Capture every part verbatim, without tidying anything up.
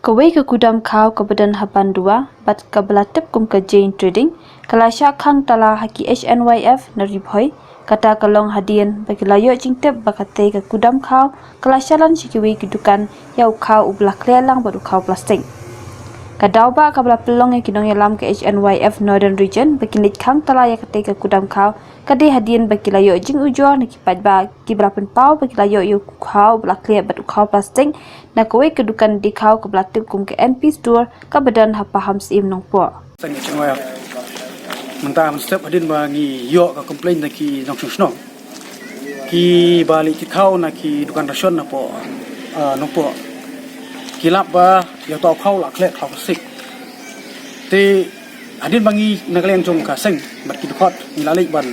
Kawei ka kudam khaw kaba don ha Bandua bad kaba la tip kum ka Jain Trading ka la shah khang tala ha ki H N Y F na Ri Bhoi. Kata ka long hadien ba ki la ïoh jingtip ba katei ka kudam khaw ka la shalan sha kiwei ki dukan ïa u khaw uba la khleh lang bad u khaw plastik. Ka daw ba kaba la pynlong ïa ki nongïalam ka H N Y F Northern Region ba kin leit khang tala ïa katei ka kudam khaw ka dei hadien ba ki la ïoh jingujor na ki paidbah kiba la pynpaw ba ki la ïoh ïa u khaw ba la khleh bad u khaw plastik na kawei ka dukan die khaw kaba la tip kum ka N P Store kaba don ha Pahamsyiem Nongpoh. Tang ïa chynroi. Mynta mynstep hadien ba ngi ïoh ka complaint na ki nongshong shnong kiba leit kit khaw na ki dukan ration na poh, ah, Nongpoh. Ki lap ba ïa uta u khaw la khleh khaw plastik. Te hadien ba ngi na ka liang jong ka seng bad ki dkhot ngi la leit ban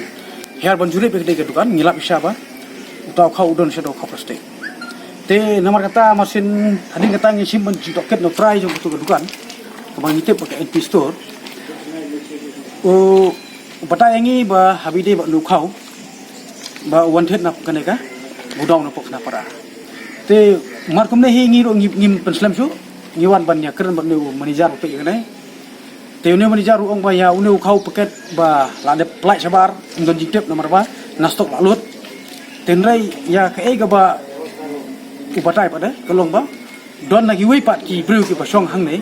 hiar ban jurip ïa ka dei ka dukan, ngi lap shisha ba uta u khaw u don sha u khaw plastik. Te namar kata, mar shen hadien kata ngi shim ban jingtohkit na u trai jong katu ka dukan kaba ngi tip ba ka N P Store. U, u batai ïa ngi ba ha ba ïadei bad une u khaw ba u wan thied na kane ka godown na poh Khanapara. Te mar kumne hi ngi ruh ngi, ngim pynslem shuh, ngi wan ban ïakren bad une u manager ba peit ïa kane. Te une u manager u ong ba ïa une u khaw packet ba la dep pynlait shabar, ym don jingtip namar ba na stock la lut. Te hynrei ïa kaei kaba u batai pat de ka long ba don na kiwei pat ki briew kiba shong hangne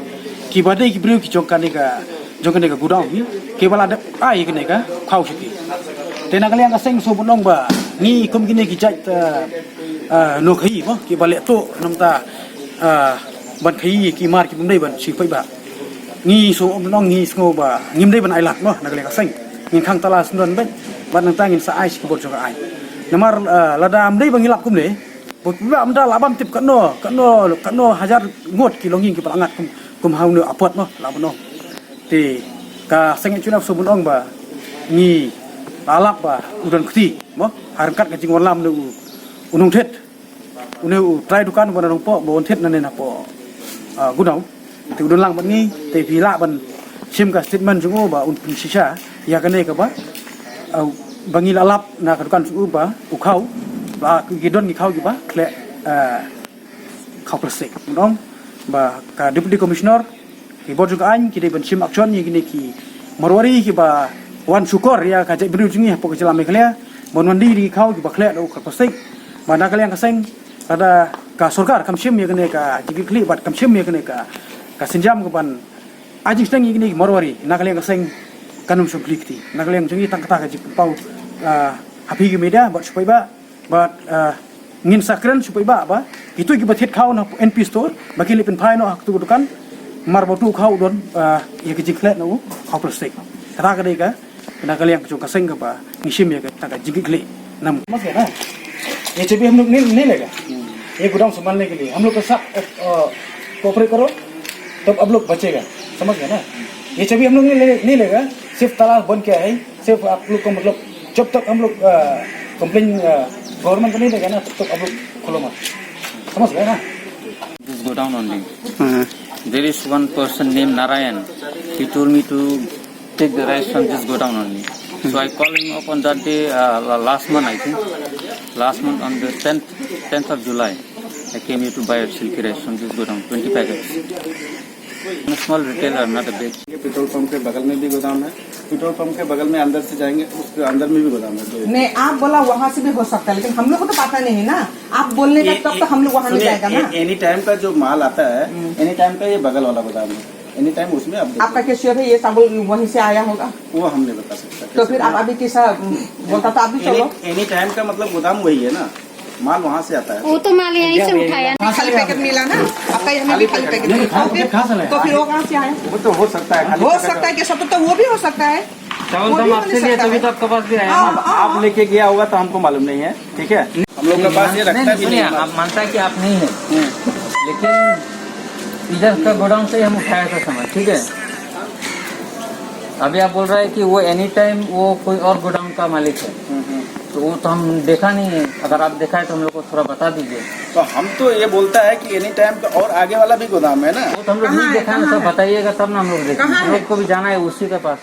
kiba dei ki briew ki jong kane ka, jong kane ka godown hi, kiba la dep ai kane ka khaw sha ki. Te na ka liang ka seng sngewbha ban ong ba ngi kum kine ki jait, eh, eh, nongkhaii mo kiba leh tuh namar, eh, ban khaii ki mar kibym dei ban shu peit ba ngi sngewbha ban ong, ngi sngew ba ngim dei ban ailad mo na ka liang ka seng. Ngin khang tala syndon beit bad nangta ngin sa ai sha ki bor jong ka aiñ. Namar, eh, lada ym dei ba ngi lap kumne, bad ba mynta lah ban tip katno, katno, katno hajar ngut ki longïing kiba la ngat kum, kum ha une u apot mo lah ban ong. Te ka seng H N Y F sngewbha ban ong ba ngi la lap ba u don kti mo ha ryngkat ka jingwanlam une u, u nongthied, une u trai dukan uba na Nongpoh ba wan thied nangne na poh, ah, godown. Te u don lang bad ngi, te phi lah ban shim ka statement jong u ba un pynshisha ïa kane kaba, ah, ba ngi la lap na ka dukan jong u ba u khaw, ba ki don ki khaw kiba khleh, ah, khaw plastik. Ngi ong ba ka Deputy Commissioner, ki bor jong ka aiñ ki dei ban shim action ïa kine ki Marwari kiba wan shukor ïa ka jaitbynriew jong ngi hapoh ka jylla Meghalaya ban wan die da ki khaw kiba khleh da u khaw plastik. Ba na ka liang ka seng, lada ka sorkar kam shim ïa kane ka jingkitkhlieh bad kam shim ïa kane ka, ka sienjam kaban ai jingsneng ïa kine ki Marwari, na ka liang ka seng kan ym shong khlieh kti. Na ka liang jong ngi tang kata ka jingpynpaw, ah, ha phi ki media bad shu paidbah, bad, ah, ngin sa kren shu paidbah ba kito kiba thied khaw na N P Store ba kin leit pynphai noh ha katu ka dukan, mar ba utu u khaw u don, ah, ïa ka jingkhleh na u khaw plastik. Kata ka dei ka na ka liang ka jong ka seng kaba ngi shim ïa kata ka jingkitkhlieh. Nam. समझ गए ना? ये चाबी हम लोग नहीं, नहीं लेगा। ये गोडाउन संभालने के लिए हम लोग के साथ, अ, कोऑपरेट करो, तब आप लोग बचेगा। समझ गए ना? ये चाबी हम लोग नहीं ले-, नहीं लेगा, सिर्फ ताला बंद किया है, सिर्फ आप लोग को, मतलब, जब तक हम लोग, अ, कंप्लेन, अ, गवर्नमेंट को नहीं देगा ना, तब तक आप लोग खोलो मत। समझ गए ना? This godown only. There is one person named Narayan. He told me to take the rice from this godown only. So I called him up on that day, uh, la-, last month, I think. Last month on the tenth, tenth of July, I came here to buy a silky rice from this godown, twenty packets. I'm a small retailer, not a big. ये पेट्रोल पंप के बगल में भी गोदाम है, पेट्रोल पंप के बगल में अंदर से जाएंगे, उसके अंदर में भी गोदाम है। नहीं, आप बोला वहाँ से भी हो सकता है, लेकिन हम लोग को तो पता नहीं है ना। आप बोलने का तब तो हम लोग वहाँ नहीं जाएगा ना। एनी टाइम का जो माल आता है, एनी टाइम का ये बगल वाला गोदाम है, एनी टाइम उसमें आप देखो। आपका क्या श्योर है ये चावल वहीं से आया होगा? वो हम नहीं बता सकता। तो फिर आप अभी कैसा, उम, बोलता तो आप भी चलो। एनी टाइम का मतलब गोदाम वही है ना, माल वहाँ से आता है। वो तो माल यहीं से उठाया। खाली पैकेट मिला ना आपका, यहाँ भी खाली पैकेट मिला। तो फिर वो कहाँ से आया? वो तो हो सकता है, खाली हो सकता है कि सब, तो वो भी हो सकता है। चावल तो हम आपसे लिए, तभी तो आपके पास भी आया ना। आप लेके गया होगा तो हमको मालूम नहीं है, ठीक है? हम लोग के पास ये रखता भी नहीं है। आप मानता है कि आप नहीं है, लेकिन इधर का गोडाउन से ही हम उठाया था सामान, ठीक है? अभी आप बोल रहा है कि वो एनी टाइम वो कोई और गोडाउन का मालिक है, तो वो तो हम देखा नहीं है। अगर आप देखा है तो हम लोग को थोड़ा बता दीजिए। तो हम तो ये बोलता है कि एनी टाइम का और आगे वाला भी गोदाम है ना। वो तो हम लोग नहीं देखा है ना, सर, बताइएगा तब ना हम लोग देखेंगे। हम लोग को भी जाना है उसी के पास।